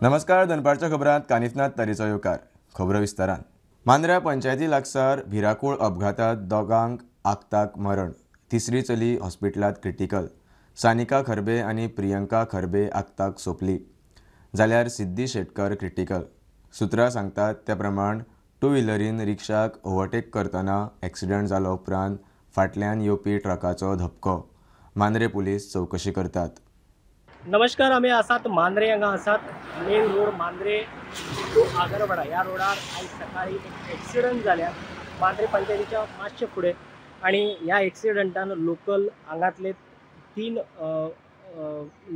नमस्कार, दनपारच्या खबरांत कानिफनाथ तारीचो येवकार. खबरो विस्तारान. मांद्र्या पंचायती लागसार भिराकूळ अपघातात दोगांक आक्ताक मरण, तिसरी चली हॉस्पिटलांत क्रिटिकल. सानिका खरबे आनी प्रियंका खरबे आक्ताक सोंपली, जाल्यार सिद्धी शेटकर क्रिटिकल. सुत्रां सांगतात त्या प्रमाण टू व्हिलरीन रिक्षाक ओव्हरटेक करतना एक्सिडंट जालो उपरांत फाटल्यान येवपी ट्रकाचो धपको. मांद्रे पुलीस चवकशी करतात. नमस्कार, आमी आसात मांद्रे हांगा आसात. Main road Mandrem to Agarwada ह्या रोडार आयज सकाळी एक एक्सिडंट जाल्या मांद्रे पंचायतीच्या मातशे फुडें. आनी ह्या एक्सिडंटान लोकल हांगातले 3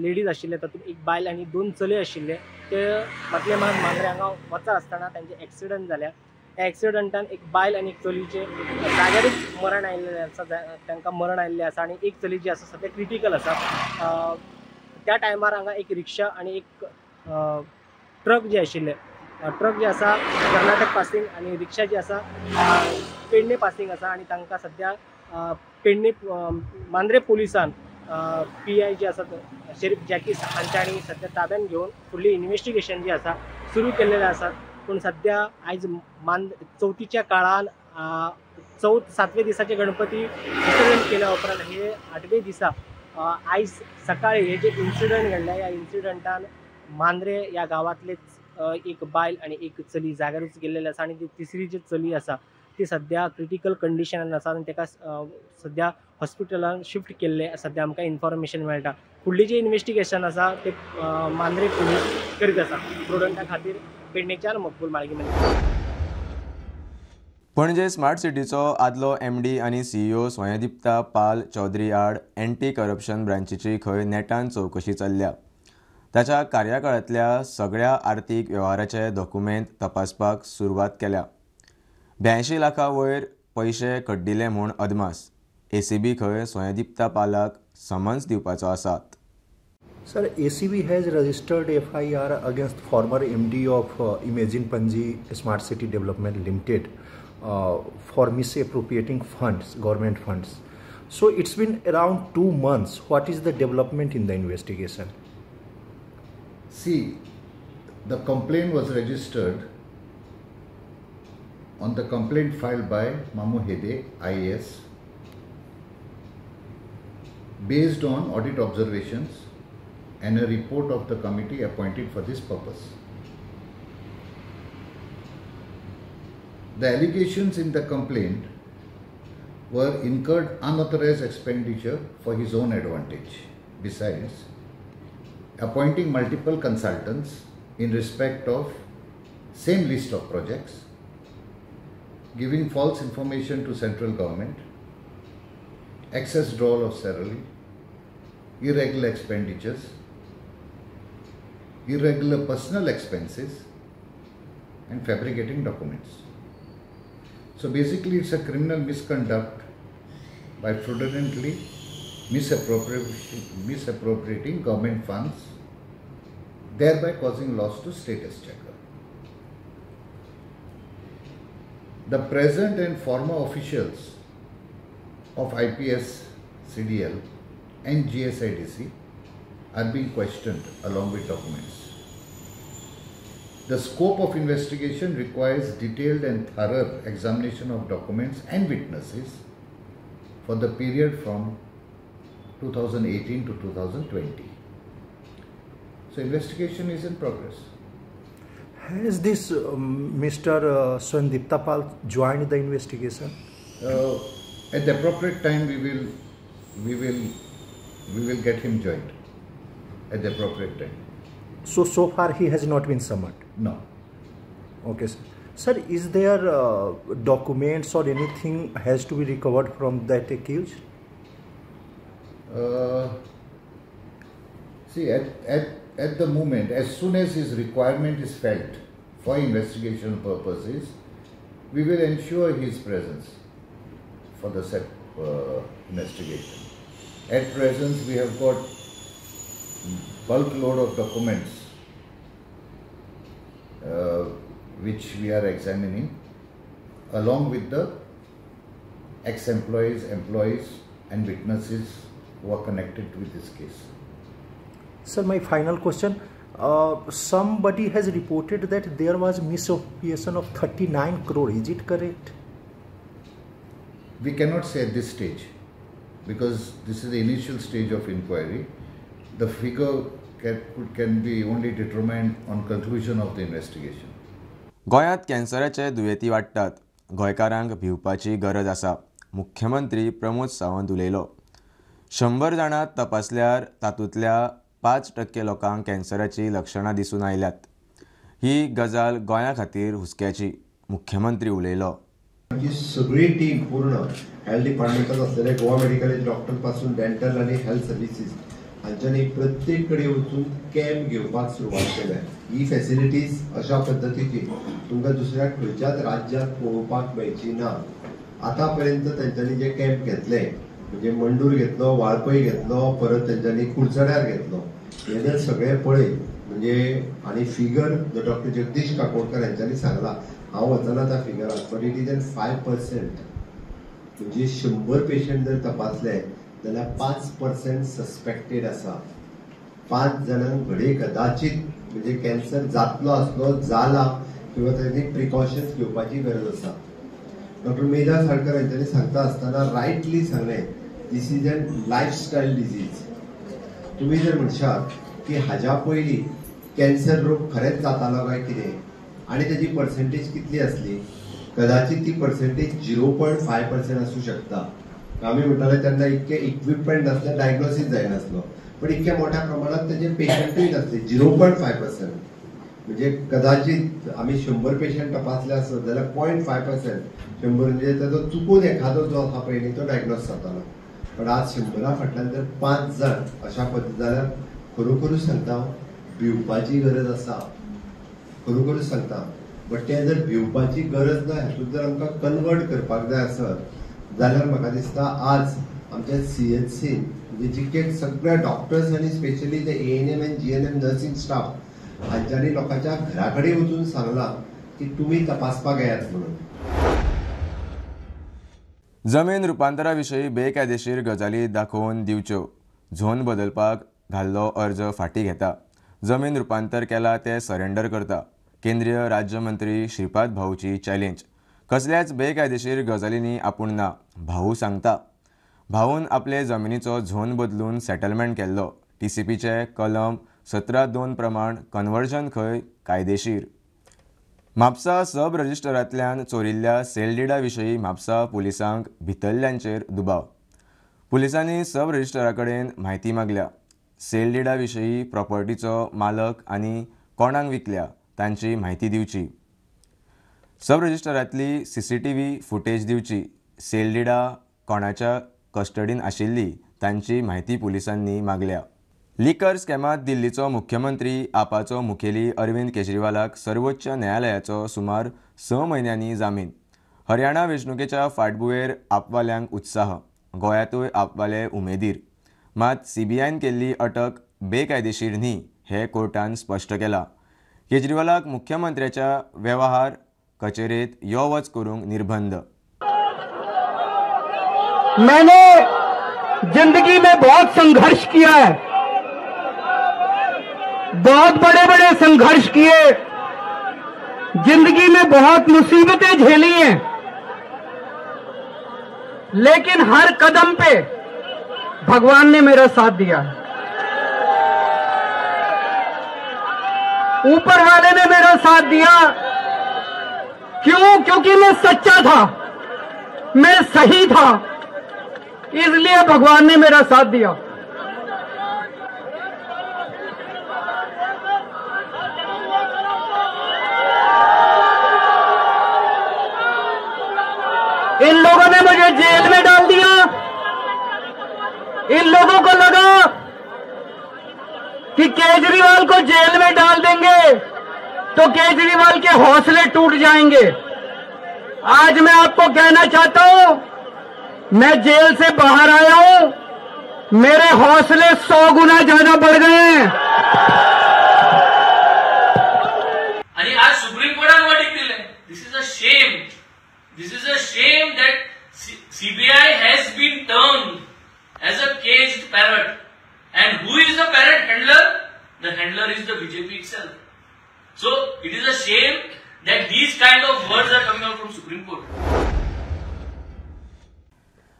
लेडीज आशिल्ले, तातूंत एक बायल आनी 2 चले आशिल्ले. ते मातले मात मांद्रे हांगा वता आसतना तांचे एक्सिडंट जाल्या. ह्या एक्सिडंटान एक बायल आनी एक चलीचे जाग्यारूच मरण आयिल्लें आसा, तांकां मरण आयिल्लें आसा आनी एक चली जी आसा सद्या क्रिटिकल आसा. त्या टायमार हांगा एक रिक्षा आनी एक ट्रक जे आशिल्ले, ट्रक जे आसा कर्नाटक पासिंग आनी रिक्षा जी आसा पेडणे पासिंग आसा. आनी तांकां सद्या पेडणे मांद्रे पुलिसान PI जे आसा शेरीफ जॅकीस हांच्या आनी सद्या ताब्यान घेवन फुडली इन्वेस्टिगेशन जी आसा सुरू केल्लेलें आसा. पूण सद्या आयज चवथीच्या काळान चवथ 7वे दिसाचे गणपती विसर्जन केल्या उपरांत हे 8वे दिसा आयज सकाळी हे जे इन्सिडंट घडले, ह्या इन्सिडंटान मांद्रे ह्या गांवांतलेच एक बायल आनी एक चली जाग्यारूच गेल्लेली आसा आनी ती तिसरी जी चली आसा ती सद्या क्रिटिकल कंडिशनान आसा आनी ताका सद्या हॉस्पिटलान शिफ्ट केल्ले सद्या आमकां इन्फॉर्मेशन मेळटा. फुडली जी इन्वेस्टिगेशन आसा ते मांद्रे पुलीस करीत आसा. प्रुडंटा खातीर पेडणेच्यान मकबूल माळगी. पणजे स्मार्ट सिटीचो आदलो MD आनी CEO स्वयंदीप्ता पाल चौधरी आड एंटी करप्शन ब्रांचीची खंय नेटान चवकशी चल्ल्या. ताच्या कार्यकाळांतल्या सगळ्या आर्थीक वेव्हाराचे डॉक्युमेंट तपासपाक सुरवात केल्या. 82 लाखां वयर पयशे कड्डिले म्हूण अदमास. ACB खंय स्वयंदीप्ता पालाक समन्स दिवपाचो आसात. Sir, ACB has registered FIR against former MD of Imagine Panaji Smart City Development Limited for misappropriating funds, government funds. So it's been around 2 months. What is the development in the investigation? See, the complaint was registered on the complaint filed by Mamu Hede, IAS, based on audit observations and a report of the committee appointed for this purpose. The allegations in the complaint were incurred unauthorized expenditure for his own advantage. Besides, appointing multiple consultants in respect of same list of projects, giving false information to central government, excess drawal of salary, irregular expenditures, irregular personal expenses, and fabricating documents. So basically it's a criminal misconduct by fraudulently misappropriating government funds, thereby causing loss to state exchequer. The present and former officials of IPS, CDL and GSIDC are being questioned along with documents. The scope of investigation requires detailed and thorough examination of documents and witnesses for the period from 2018 to 2020. So investigation is in progress. Has this Mr. Swayamdipta Pal joined the investigation? At the appropriate time, we will get him joined at the appropriate time. So far he has not been summoned? No. Okay, sir. Sir, is there documents or anything has to be recovered from that accused? See, at the moment, as soon as his requirement is felt for investigation purposes, we will ensure his presence for the said investigation. At present, we have got bulk load of documents which we are examining, along with the ex-employees, employees and witnesses who are connected with this case. Sir, my final question. Somebody has reported that there was misappropriation of 39 crore. Is it correct? We cannot say at this stage, because this is the initial stage of inquiry. The figure can be only determined on conclusion of the investigation. गोंयांत कॅन्सराचे दुयेंती वाडटात. गोंयकारांक भिवपाची गरज आसा, मुख्यमंत्री प्रमोद सावंत उलयलो. 100 जाणांक तपासल्यार तातूंतल्या 5% लोकांक कॅन्सराची लक्षणां दिसून आयल्यात. ही गजाल गोंया खातीर हुस्क्याची, मुख्यमंत्री उलयलो. आमची सगळी टीम पूर्ण हेल्थ डिपार्टमेंटात आसलेले गोवा मेडिकल डॉक्टर पासून डेंटल आनी हेल्थ सर्विसीस हांच्यांनी प्रत्येक कडेन वचून कॅम्प घेवपाक सुरवात केल्या. ही फॅसिलिटीज अशा पद्दतीची तुमकां दुसऱ्या खंयच्याच राज्यात पळोवपाक मेळची ना. आतां पर्यंत तेंच्यांनी जे कॅम्प घेतले म्हणजे मंडूर घेतलो, वाळपय घेतलो, परत तेंच्यांनी कुडचड्यार घेतलो, हे जर सगळे पळयत म्हणजे आनी फिगर जो डॉक्टर जगदीश काकोडकर हांच्यांनी सांगला, हांव वचना त्या फिगराक, बट it is an 5%. म्हणजे 100 पेशंट जर तपासले जाल्यार 5% सस्पेक्टेड आसा. 5 जाणांक घडये कदाचित म्हणजे कॅन्सर जातलो आसलो, जाला किंवा तांणी प्रिकॉशन्स घेवपाची गरज आसा. डॉक्टर मेधा साळकर हांच्यांनी सांगता आसतना रायटली सांगलें, this is an lifestyle disease. तुमी जर म्हणशात की हाज्या पयलीं कॅन्सर रोग खरेंच जातालो काय कितें आनी ताजी पर्सेंटेज कितली आसली, कदाचित ती पर्सेंटेज 0.5% आसूं शकता. आमी म्हणटाले तेन्ना इतके इक्विपमेंट नासले, डायग्नोसीस जायनासलो, पण इतक्या मोठ्या प्रमाणात ताजे पेशंटूय नासले. 0.5% म्हणजे कदाचित आमी 100 पेशंट तपासले आसत जाल्यार 0.5%, 100 म्हणजे ताजो चुकून एखादो जो आसा पळय न्ही तो डायग्नोज जातालो. पण आज 100 फाटल्यान जर 5 जाण अशा पद्दती जाल्यार खरोखरूच सांगता भिवपाची गरज आसा, खरोखरूच सांगता. बट तें जर भिवपाची गरज ना हेतून जर आमकां कन्वर्ट करपाक जाय आसत जाल्यार म्हाका दिसता आज आमच्या CHC म्हणजे जितके सगळे डॉक्टर्स आनी स्पेशली ते ANM आनी GNM nursing staff हांच्यांनी लोकांच्या घरा कडेन वचून सांगलां की तुमी तपासपाक येयात म्हणून. जमीन रुपांतरा विशीं बेकायदेशीर गजाली दाखोवन दिवच्यो, झोन बदलपाक घाल्लो अर्ज फाटीं घेता, जमीन रुपांतर केला ते सरेंडर करता, केंद्रीय राज्यमंत्री श्रीपाद भाऊची चॅलेंज. कसल्याच बेकायदेशीर गजालींनी आपूण ना, भाऊ सांगता. भाऊन आपले जमिनीचो झोन बदलून सेटलमेंट केल्लो. TCPचे कलम 17(2) प्रमाण कन्वर्जन खंय कायदेशीर. म्हापसा सब रजिस्टरांतल्यान चोरिल्ल्या सेलडिडा विशीं म्हापसा पुलिसांक भितरल्यांचेर दुबाव. पुलिसांनी सब रजिस्टरा कडेन म्हायती मागल्या. सेलडिडा विशीं प्रॉपर्टीचो मालक आनी कोणाक विकल्या तांची म्हायती दिवची. सब रजिस्टरांतली CCTV footage दिवची. सेलडिडा कोणाच्या कस्टडीन आशिल्ली तांची म्हायती पुलिसांनी मागल्या. लिकर स्कॅमांत दिल्लीचो मुख्यमंत्री आपाचो मुखेली अरविंद केजरीवालाक सर्वोच्च न्यायालयाचो सुमार 6 म्हयन्यांनी जामीन. हरियाणा वेंचणुकेच्या फाटभुंयेर आपवाल्यांक उत्साह, गोंयांतूय आपवाले उमेदीर. मात CBIन केल्ली अटक बेकायदेशीर न्ही हें कोर्टान स्पश्ट केलां. केजरीवालाक मुख्यमंत्र्याच्या वेव्हार कचेरेत यो वच करूंक निर्बंध. मैंने जिंदगी में बहुत संघर्ष किया है, बहुत बड़े बड़े संघर्ष किए, जिंदगी में बहुत मुसीबतें झेली हैं, लेकिन हर कदम पे भगवान ने मेरा साथ दिया है, ऊपर वाले ने मेरा साथ दिया। क्यों? क्योंकि मैं सच्चा था, मैं सही था, इसलिए भगवान ने मेरा साथ दिया। इन लोगों ने मुझे जेल में डाल दिया, इन लोगों को लगा कि केजरीवाल को जेल में डाल देंगे तो केजरीवाल के हौसले टूट जाएंगे। आज मैं आपको कहना चाहता हूं, मैं जेल से बाहर आया हूं, मेरे हौसले 100 गुना ज्यादा बढ़ गए हैं। आणि आज सुप्रीम कोर्टान वर्डिक्ट दिलें. This is a shame. This is a shame that CBI has been termed as a caged parrot. And who is the parrot handler? The handler is the BJP. itself. So it is a shame that these kind of words are coming out from Supreme Court.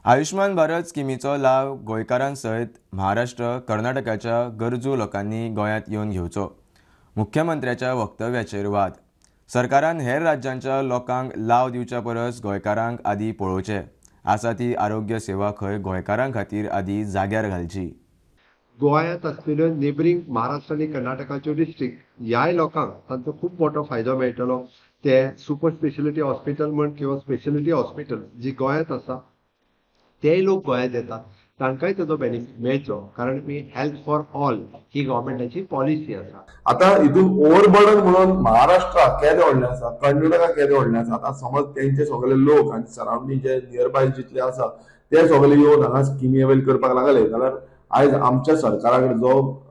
Ayushman Bharat स्किमीचो लाव गोंयकारां सयत महाराष्ट्र, कर्नाटकाच्या गरजू लोकांनी गोंयांत येवन घेवचो. मुख्यमंत्र्याच्या वक्तव्याचेर वाद. सरकारान हेर राज्यांच्या लोकांक लाव दिवच्या परस गोंयकारांक आदी पळोवचें. आसा ती आरोग्य सेवा खंय गोंयकारां खातीर आदी जाग्यार घालची. गोंयांत आसलेल्यो नेबरींग महाराष्ट्र आनी कर्नाटकाच्यो डिस्ट्रिक्ट ह्याय लोकांक तांचो खूब मोठो फायदो मेळटलो. ते सुपर स्पेशलिटी हॉस्पिटल म्हण किंवा स्पेशलिटी हॉस्पिटल जी गोंयांत आसा तेय लोक गोंयांत येतात, तांकांय ताचो बेनिफीट मेळचो, कारण मी हेल्थ फॉर ऑल ही गव्हर्मेंटाची पॉलिसी आसा. आतां हितून ओवरबर्डन म्हणून महाराष्ट्रा केदें व्हडलें आसा, कर्नाटका केदें व्हडलें आसा. आतां समज तेंचे सगळे लोक आनी सरावंडींग जे नियरबाय जितले आसा ते सगळे येवन हांगा स्किमी अवेल करपाक लागले जाल्यार आयज आमच्या सरकारा कडेन जो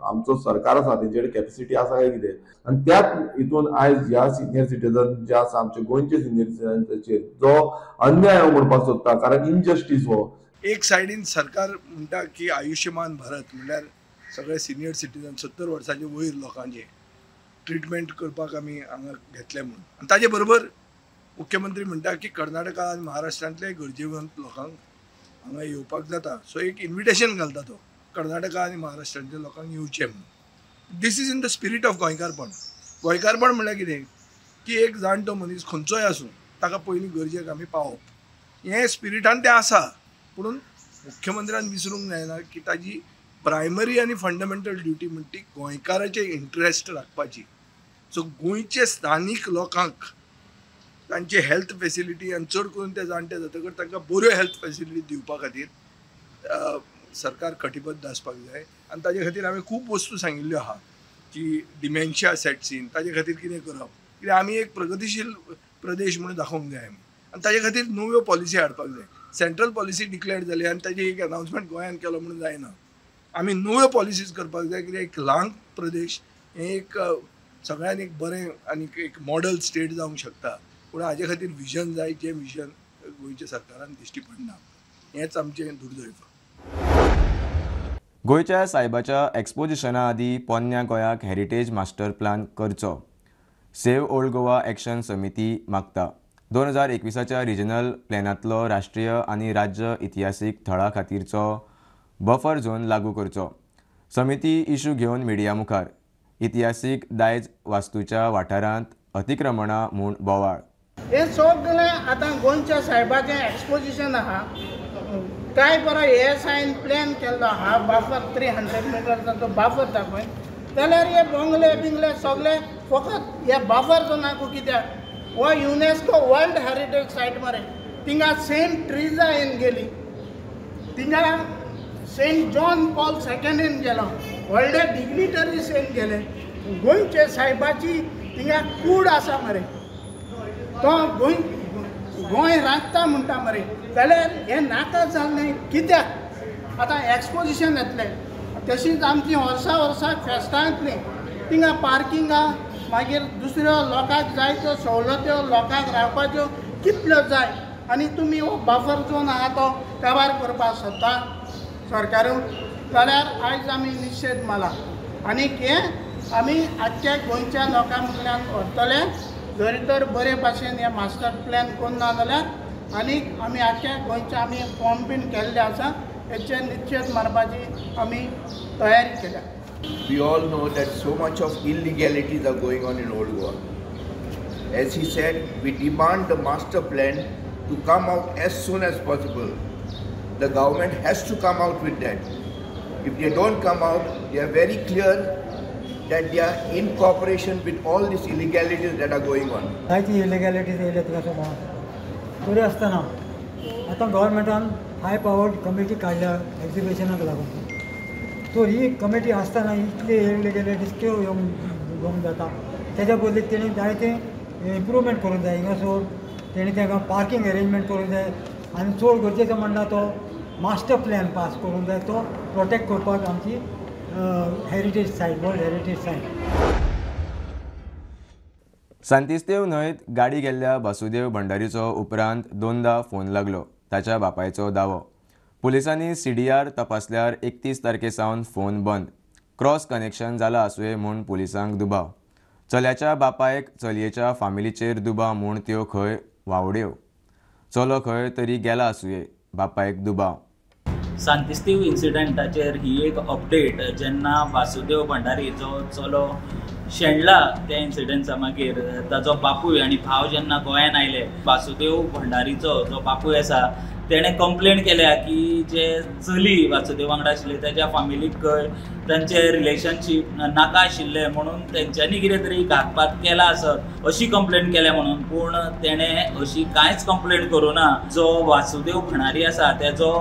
आमचो सरकार आसा तेंचे कडेन कॅपेसिटी आसा काय कितें? आनी त्याच हितून आयज ह्या सिनियर सिटीजन जे आसा आमचे गोंयचे सिनियर सिटीजनांचेर जो अन्याय हांव म्हणपाक सोदता, कारण इनजस्टीस हो. एक सायडीन सरकार म्हणटा की आयुष्यमान भारत म्हणल्यार सगळे सिनियर सिटीजन 70 वर्सांचे वयर लोकांचे ट्रिटमेंट करपाक आमी हांगा घेतले म्हणून, आनी ताजे बरोबर मुख्यमंत्री म्हणटा की कर्नाटका आनी महाराष्ट्रांतले गरजेवंत लोकांक हांगा येवपाक जाता. सो एक इन्विटेशन घालता तो कर्नाटका आनी महाराष्ट्रांतल्या लोकांक येवचें म्हणून. This is in the spirit of गोंयकारपण. गोंयकारपण म्हणल्यार कितें की एक जाणटो मनीस खंयचोय आसूं ताका पयलीं गरजेक आमी पावप, हें स्पिरिटान तें आसा. पूण मुख्यमंत्र्यान विसरूंक जायना की ताजी प्रायमरी आनी फंडामेंटल ड्युटी म्हणटा ती गोंयकाराचे इंट्रस्ट राखपाची. सो गोंयचे स्थानीक लोकांक तांची हेल्थ फेसिलिटी आनी चड करून ते जाणटे जातकच तांकां बऱ्यो हेल्थ फेसिलिटी दिवपा खातीर सरकार कटिबद्ध आसपाक जाय. आनी ताजे खातीर हांवें खूब वस्तू सांगिल्ल्यो आहा की डिमेन्शिया सेट्स इन, ताजे खातीर कितें करप, कित्याक आमी एक प्रगतीशील प्रदेश म्हणून दाखोवंक जाय आमी, आनी ताजे खातीर नव्यो पॉलिसी हाडपाक जाय. सेंट्रल पॉलिसी डिक्लेअर जाली आनी ताजी एक अनाउन्समेंट गोंयान केलो म्हणून जायना, आमी नव्यो पॉलिसीज करपाक जाय. कित्याक एक ल्हान प्रदेश हें एक सगळ्यान एक बरें आनी एक मॉडल स्टेट जावंक शकता, पूण हाजे खातीर विजन जाय, जें विजन गोंयच्या सरकारान दिश्टी पडना, हेंच आमचें दुर्दैव. गोंयच्या सायबाच्या एक्सपोजिशना आदीं पोन्न्या गोंयाक हेरिटेज मास्टर प्लान करचो, सेव्ह ओल्ड गोवा एक्शन समिती मागता. 2021च्या रिजनल प्लॅनांतलो राष्ट्रीय आनी राज्य इतिहासीक थळां खातीरचो बफर झोन लागू करचो. समिती इशू घेवन मिडिया मुखार. इतिहासीक दायज वास्तूच्या वाठारांत अतिक्रमणां म्हूण बोवाळ. हें सगळें आतां गोंयच्या सायबाचें एक्सपोजिशन आहा, काय बरो एएसआयन प्लॅन केल्लो आहा, बाफर 300 मिटरचो तो बाफर दाखय जाल्यार हे बंगले बिंगले सगळे फकत हे बाफर झोनाकू कित्याक? हो युनेस्को वर्ल्ड हेरिटेज सायट मरे, थिंगा सेंट ट्रिजा येन गेली, थिंगा सेंट जॉन पॉल सेकंड येन गेलो, व्हडले डिग्निटरीज येन गेले. गोंयचे सायबाची थिंगा कूड आसा मरे, तो गोंय गोंय राखता म्हणटा मरे, जाल्यार हें नाका जालें कित्याक? आतां एक्सपोजिशन येतलें, तशींच आमची वर्सां वर्सां फेस्तां येतलीं, थिंगा पार्किंगां मागीर दुसऱ्यो लोकांक जाय त्यो सवलत्यो लोकांक रावपाच्यो कितल्यो जाय, आनी तुमी हो बफर झोन आहा तो काबार करपाक सोदता सरकारून, जाल्यार आयज आमी निशेध मारला. आनीक हें आमी आख्ख्या गोंयच्या लोकां मुखार व्हरतले. जरी तर बरे भाशेन हे मास्टर प्लॅन करूंक ना जाल्यार आनीक आमी आख्ख्या गोंयच्या आमी फॉर्म बीन केल्ले आसा, हेचेर निशेध मारपाची आमी तयारी केल्या. We all know that so much of illegalities are going on in Old Goa. As he said, we demand the master plan to come out as soon as possible. The government has to come out with that. If they don't come out, they are very clear that they are in cooperation with all these illegalities that are going on. जायती illegalities येयल्या तुका समज तरी आसतना आतां गव्हर्मेंटान हाय powered committee काडल्या एक्जिबिशनाक लागून. So ही committee आसतना इतली इलिगॅलिटीज त्यो येवंक जाता, तेज्या बदली तेणी जायते इम्प्रूवमेंट करूंक जाय. हिंगासर तेणी तांकां पार्कींग एरेंजमेंट करूंक जाय आनी चड गरजेचें म्हणटा तो मास्टर प्लॅन पास करूंक जाय, तो प्रोटेक्ट करपाक आमची heritage site, world heritage site. Santistevam न्हंयत गाडी गेल्ल्या वासुदेव भंडारीचो उपरांत दोनदा फोन लागलो, ताच्या बापायचो दावो. पुलिसांनी सीडीआर तपासल्यार 31 तारखे सावन फोन बंद, क्रॉस कनेक्शन जाला आसुये म्हूण पुलिसांक दुबाव. चल्याच्या बापायक चलयेच्या फामिलीचेर दुबाव म्हूण त्यो खंय वावड्यो. चलो खंय तरी गेला आसुये, बापायक दुबाव. सांतिस्तीव इन्सिडंटाचेर ही एक अपडेट. जेन्ना वासुदेव भंडारी जो चलो शेणला त्या इन्सिडंटा मागीर ताजो बापूय आनी भाव जेन्ना गोंयान आयले, वासुदेव भंडारीचो जो बापूय आसा तेणें कंप्लेन केल्या की जे चली वासुदेव वांगडा आशिल्ले तेज्या फामिलीक तांचे रिलेशनशीप नाका आशिल्लें म्हणून तेंच्यांनी कितें तरी घातपात केला आसत अशी कंप्लेन केल्या म्हणून. पूण तेणें अशी कांयच कंप्लेन करूं ना. जो वासुदेव भंडारी आसा तेजो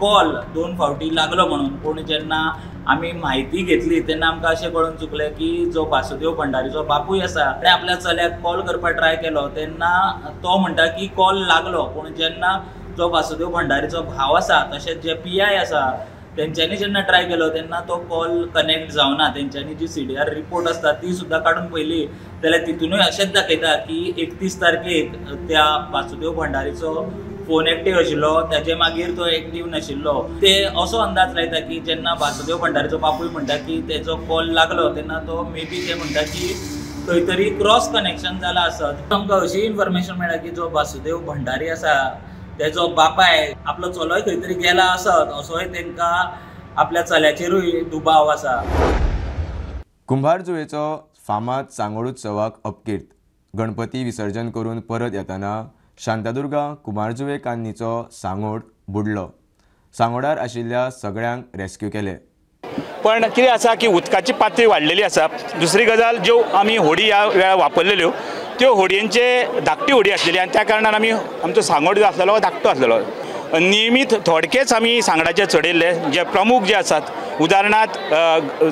कॉल 2 फावटी लागलो म्हणून, पूण जेन्ना आमी म्हायती घेतली तेन्ना आमकां अशें कळून चुकलें की जो वासुदेव भंडारीचो बापूय आसा तेणें आपल्या चल्याक कॉल करपाक ट्राय केलो तेन्ना तो म्हणटा की कॉल लागलो, पूण जेन्ना जो वासुदेव भंडारीचो भाव आसा तशेंच जे PI आसा तेंच्यांनी जेन्ना ट्राय केलो तेन्ना तो कॉल कनेक्ट जावना. तेंच्यांनी जी CDR report आसता ती सुद्दां काडून पळयली जाल्यार तितूनय अशेंच दाखयता की 31 तारखेक त्या वासुदेव भंडारीचो फोन एक्टीव आशिल्लो, ताजे मागीर तो एक्टीव नाशिल्लो. ते असो अंदाज लायता की जेन्ना वासुदेव भंडारीचो बापूय म्हणटा की तेजो कॉल लागलो तेन्ना तो मे बी ते म्हणटा की खंय तरी क्रॉस कनेक्शन जाला आसत. आमकां अशी इन्फॉर्मेशन मेळ्ळा की जो वासुदेव भंडारी आसा तेजो बापाय आपलो चलोय खंय तरी गेला आसत असोय तेंकां आपल्या चल्याचेरूय दुबाव आसा. कुंभारजुवेचो फामाद सांगोड उत्सवाक अपकीर्त. गणपती विसर्जन करून परत येताना शांतादुर्गा कुंभारजुवे कान्नीचो सांगोड बुडलो. सांगोडार आशिल्ल्या सगळ्यांक रेस्क्यू केले. पण कितें आसा की उदकाची पातळी वाडलेली आसा. दुसरी गजाल, ज्यो आमी होडी ह्या वेळार वापरलेल्यो त्यो होडयेंचे धाकटी होडी आसलेली आनी त्या कारणान आमी आमचो सांगोड जो आसलेलो हो धाकटो आसलेलो. नियमीत थोडकेच आमी सांगडाचेर चडयल्ले जे प्रमुख जे आसात, उदाहरणार्थ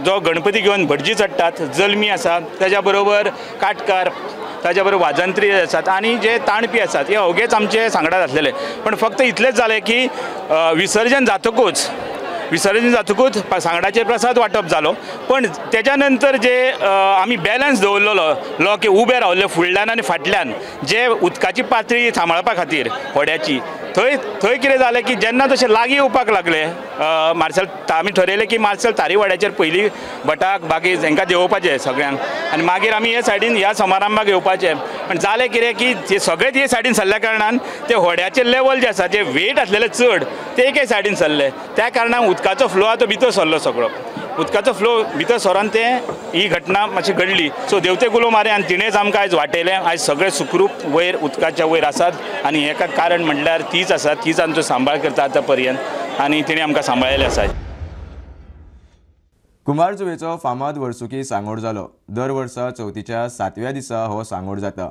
जो गणपती घेवन भटजी चडटात, जल्मी आसा, ताज्या बरोबर काटकार, ताज्या बरोबर वाजंत्री आसात आनी जे ताणपी आसात, हे अवघेच आमचे सांगडात आसलेले. पण फक्त इतलेंच जालें की विसर्जन जातकूच सांगडाचेर प्रसाद वांटप जालो, पण तेज्या नंतर जे आमी बॅलन्स दवरलेलो लोक उबे रावले फुडल्यान आनी फाटल्यान जे उदकाची पातळी सांबाळपा खातीर होड्याची, थंय थंय कितें जालें की जेन्ना तशें लागीं येवपाक लागले मार्सेल, आमी ठरयलें की मार्सेल तारीवाड्याचेर पयलीं भटाक बाकी हांकां देंवोवपाचें सगळ्यांक आनी मागीर आमी हे सायडीन ह्या समारंभाक येवपाचें. पण जालें कितें की ते सगळेच हे सायडीन सरल्या कारणान ते होड्याचें लेवल जें आसा, जे वेट आसलेलें चड, ते एके सायडीन सरले, त्या कारणान उदकाचो फ्लो आहा तो भितर सरलो, सगळो उदकाचो फ्लो भितर सरोन ते ही घटना मातशी घडली. सो देवते गुलो मारे आनी तिणेंच आमकां आयज वाटयलें. आयज सगळे सुखरूप वयर उदकाच्या वयर आसात आनी हेका कारण म्हणल्यार तीच आसा, तीच आमचो सांबाळ करता आतां पर्यंत आनी तिणें आमकां सांबाळिल्लें आसा. कुंभारजुवेचो फामाद वर्सुकी सांगोड जालो. दर वर्सा चवथीच्या 7व्या दिसा हो सांगोड जाता.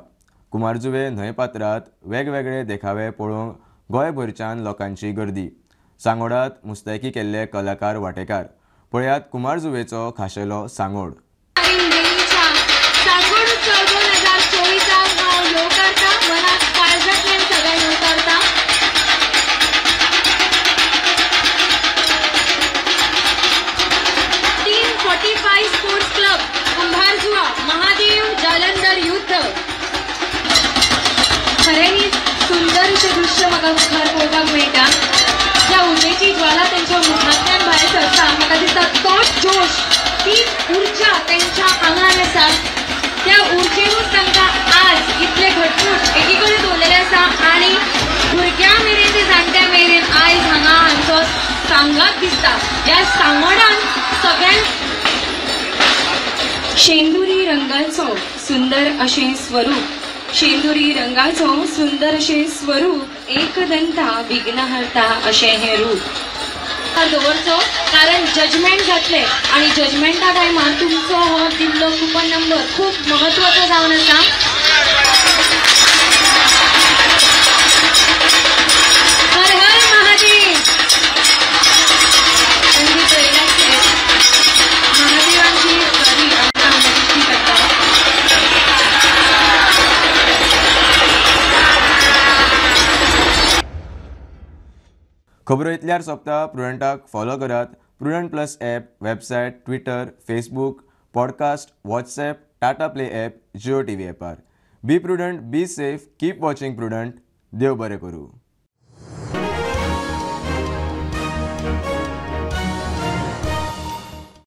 कुंभारजुवे न्हंय पात्रांत वेगवेगळे देखावे पळोवंक गोंयभरच्यान लोकांची गर्दी. सांगोडात मुस्तायकी केल्ले कलाकार वांटेकार. पळयात कुंभारजुवेचो खाशेलो सांगोड. सांगोड उत्सव 2024 हांव येवकारता, मनाक काळजांतल्यान सगळ्यांक येवकारता. Team 45 sports club Kumbharjua, Mahadev Jalandhar युद्ध. खऱ्यांनीच सुंदर अशें दृश्य म्हाका मुखार पळोवपाक मेळटा. ज्या उमेची ज्वाला त्यांच्या मुखांतल्यान भायर सरता, म्हाका दिसता तोच जोश, तीच उर्जा त्यांच्या आंगान आसा. त्या उर्जेनूच तांकां आज इतले घटमूट एकीकडेन दवरलेले आसा आनी भुरग्यां मेरेन ते जाणट्यां मेरेन आयज हांगा हांचो सांगात दिसता. ह्या सांगोडान सगळ्यांक शेंदुरी रंगाचो सुंदर अशें स्वरूप, शेंदुरी रंगाचो सुंदर अशें स्वरूप, एकदंता विघ्नहर्ता अशें हें रूप दवरचो, कारण जजमेंट जातलें आनी जजमेंटा टायमार तुमचो हो दिल्लो कुपन नंबर खूब महत्वाचो जावन आसा. हर हर महादेव. महादेवांची स्वारी आमकां हांगा दिश्टी पडटा. खबरो इतल्यार सोंपता. प्रुडंटाक फॉलो करात. Prudent plus app, website, Twitter, Facebook, podcast, WhatsApp, Tata Play app, Jio TV ॲपार. Be prudent, be safe, keep watching Prudent. देव बरें करूं.